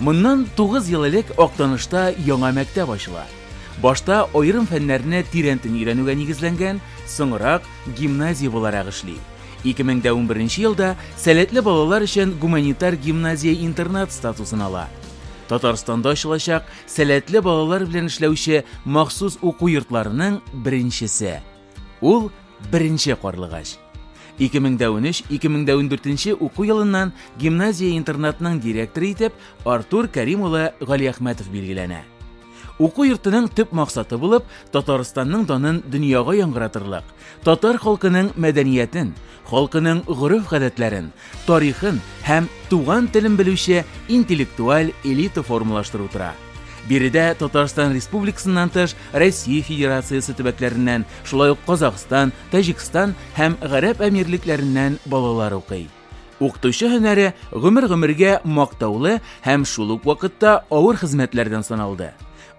Моннан 9 ел элек Актанышта яңа мәктәп ачыла. Башта аерым фәннәрне тирәнтен өйрәнүгә нигезләнгән, соңрак гимназия буларак эшли. 2011 елда сәләтле балалар өчен гуманитар гимназия-интернат статусын ала. Татарстанда ачылачак сәләтле балалар белән эшләүче махсус уку йортларының беренчесе. Ул беренче карлыгач. 2013-2014 уку елыннан гимназия-интернатның директоры итеп Артур Кәрим улы Галиәхмәтов билгеләнә. Уку йортының төп максаты булып Татарстанның данын дөньяга яңгыратырлык, татар халкының мәдәниятен, халкының гореф-гадәтләрен, тарихын һәм туган телен белүче интеллектуаль элита формалаштыру тора. Биредә Татарстан Республикасыннан тыш Россия Федерациясе төбәкләреннән, шулай ук Казахстан, Таҗикстан һәм Гарәп Әмирлекләреннән балалар укый. Укытучы һөнәре гомер-гомергә мактаулы һәм шул ук вакытта авыр хезмәтләрдән саналды.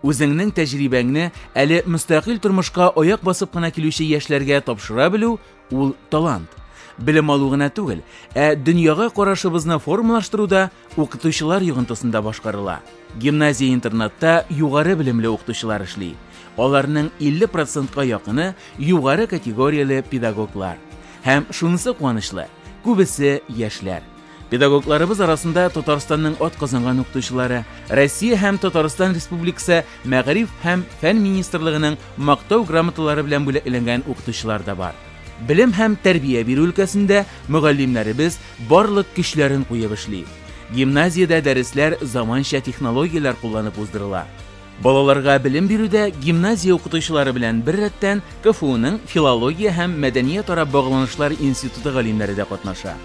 Үзеңнең тәҗрибәңне әле мөстәкыйль тормышка аяк басып кына килүче яшьләргә тапшыра белү ул талант. Белем алу гына түгел, ә дөньяга карашыбызны формалаштыру да укытучылар йогынтысында башкарыла. Гимназия-интернатта югары белемле укытучылар эшли. Аларның 50 процентка якыны югары категорияле педагоглар. Һәм шунысы куанычлы, күбесе яшьләр. Педагогларыбыз арасында Татарстанның атказанган укытучылары, Россия һәм Татарстан Республикасы Мәгариф һәм фән министрлыгының мактау грамоталары белән бүләкләнгән укытучылар да бар. Белем һәм тәрбия бирү өлкәсендә мөгаллимнәребез барлык көчләрен куеп эшли. Гимназиядә дәресләр заманча технологияләр кулланып уздырыла. Балаларга белем бирүдә гимназия укытучылары белән беррәттән КФУның Филология һәм мәдәниятара багланышлар институты галимнәре дә катнаша.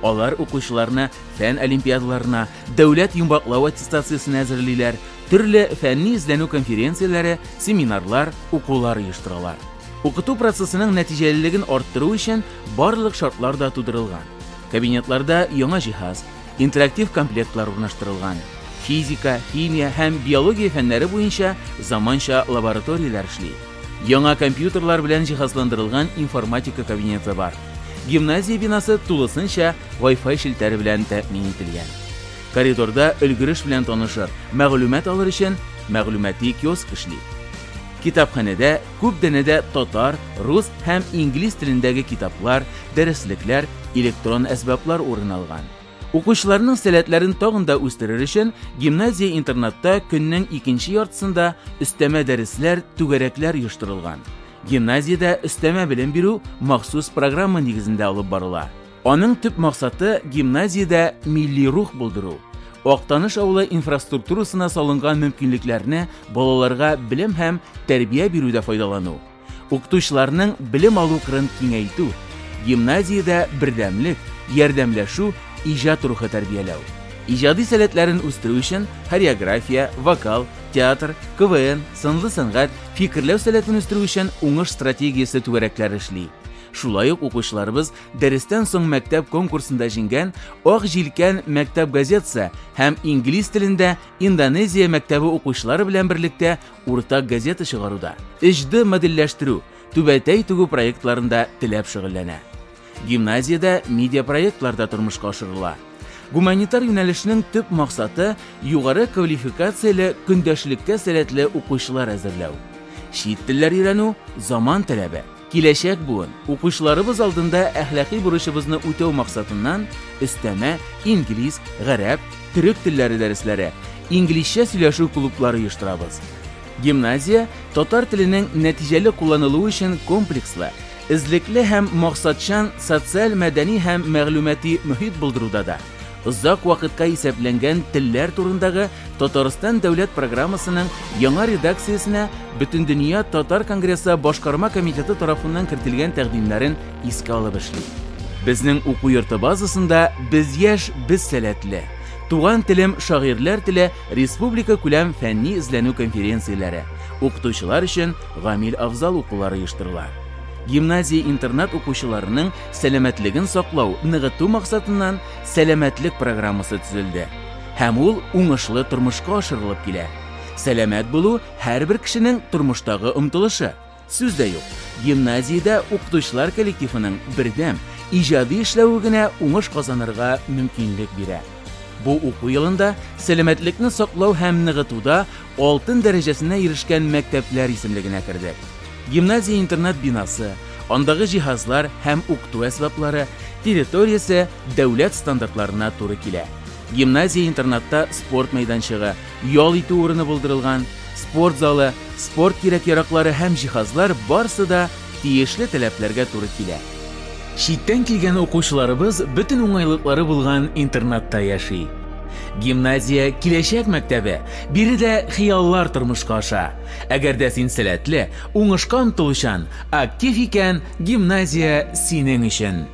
Алар укучыларны фән олимпиадаларына, дәүләт йомгаклау аттестациясенә әзерлиләр, төрле фәнни эзләнү конференцияләре, семинарлар, укулар оештыралар. Укыту процессының нәтиҗәлелеген арттыру өчен барлык шартлар да тудырылган. Кабинетларда яңа җиһаз, интерактив комплектлар урнаштырылган. Физика, химия һәм биология фәннәре буенча заманча лабораторияләр эшли. Яңа компьютерлар белән җиһазландырылган информатика кабинеты бар. Гимназия бинасы тулысынча Wi-Fi челтәре белән тәэмин ителгән. Коридорда өлгереш белән танышыр, мәгълүмат алыр өчен мәгълүмати киоск эшли. Китапханәдә күп данәдә татар, рус һәм инглиз телендәге китаплар, дәреслекләр, электрон әсбаплар урын алган. Укучыларның сәләтләрен тагын да үстерер өчен гимназия-интернатта көннең икенче яртысында өстәмә дәресләр, түгәрәкләр оештырылган. Гимназиядә өстәмә белем бирү махсус программа нигезендә алып барыла. Аның төп максаты гимназиядә милли рух булдыру, Актаныш авылы инфраструктурасына салынган мөмкинлекләрне балаларга белем һәм тәрбия бирүдә файдалану, укытучыларның белем алу кырын киңәйтү, гимназиядә бердәмлек, ярдәмләшү, иҗат рухы тәрбияләү. Иҗади сәләтләрен үстерү өчен хореография, вокал, театр, КВН, сынлы сәнгать, фикерләү сәләтен үстерү өчен уңыш стратегиясе түгәрәкләре эшли. Шулай ук укучыларыбыз дәрестән соң мәктәп конкурсында җиңгән Ак җилкән мәктәп газетасы һәм инглиз телендә Индонезия мәктәбе укучылары белән берлектә уртак газета чыгаруда, 3D модельләштерү, түбәтәй тегү проектларында теләп шөгыльләнә. Гимназиядә медиапроектлар да тормышка ашырыла. Гуманитар юнәлешнең төп максаты югары квалификацияле көндәшлеккә сәләтле укучылар әзерләү. Чит телләр өйрәнү заман таләбе. Киләчәк буын укучыларыбыз алдында әхлакый бурычыбызны үтәү максатыннан өстәмә инглиз, гарәп, төрек телләре дәресләре, инглизчә сөйләшү клублары оештырабыз. Гимназия татар теленең нәтиҗәле кулланылуы өчен комплекслы, эзлекле һәм максатчан социаль-мәдәни һәм мәгълүмати мөһит булдыруда да, озак вакытка исәпләнгән телләр турындагы Татарстан дәүләт программасының яңа редакциясенә Бөтендөнья татар конгрессы башкарма комитеты тарафыннан кертелгән тәкъдимнәрен искә алып эшли. Безнең уку йорты базасында Без яшь, без сәләтле, Туган телем, шагыйрьләр теле республика күләм фәнни эзләнү конференцияләре, укытучылар өчен Гамил Афзал укулары оештырыла. Гимназия-интернат укучыларының сәламәтлеген саклау, ныгыту максатыннан Сәламәтлек программасы төзелде. Һәм ул уңышлы тормышка ашырылып килә. Сәламәт булу һәрбер кешенең тормыштагы омтылышы. Сүз дә юк, гимназиядә укытучылар коллективының бердәм, иҗади эшләве генә уңыш казанырга мөмкинлек бирә. Бу уку елында сәламәтлекне саклау һәм ныгытуда алтын дәрәҗәсенә ирешкән мәктәпләр исемлегенә кердек. Гимназия-интернат бинасы, андагы җиһазлар һәм укыту әсбаплары, территориясе дәүләт стандартларына туры килә. Гимназия-интернатта спорт мәйданчыгы, ял итү урыны булдырылган, спорт залы, спорт кирәк-яраклары һәм җиһазлар барсы да тиешле таләпләргә туры килә. Читтән килгән укучыларыбыз бөтен уңайлыклары булган интернатта яши. Гимназия киләчәк мәктәбе, биредә хыяллар тормышка аша. Әгәр дә син сәләтле, уңышка омтылучан, актив икән, гимназия синең өчен.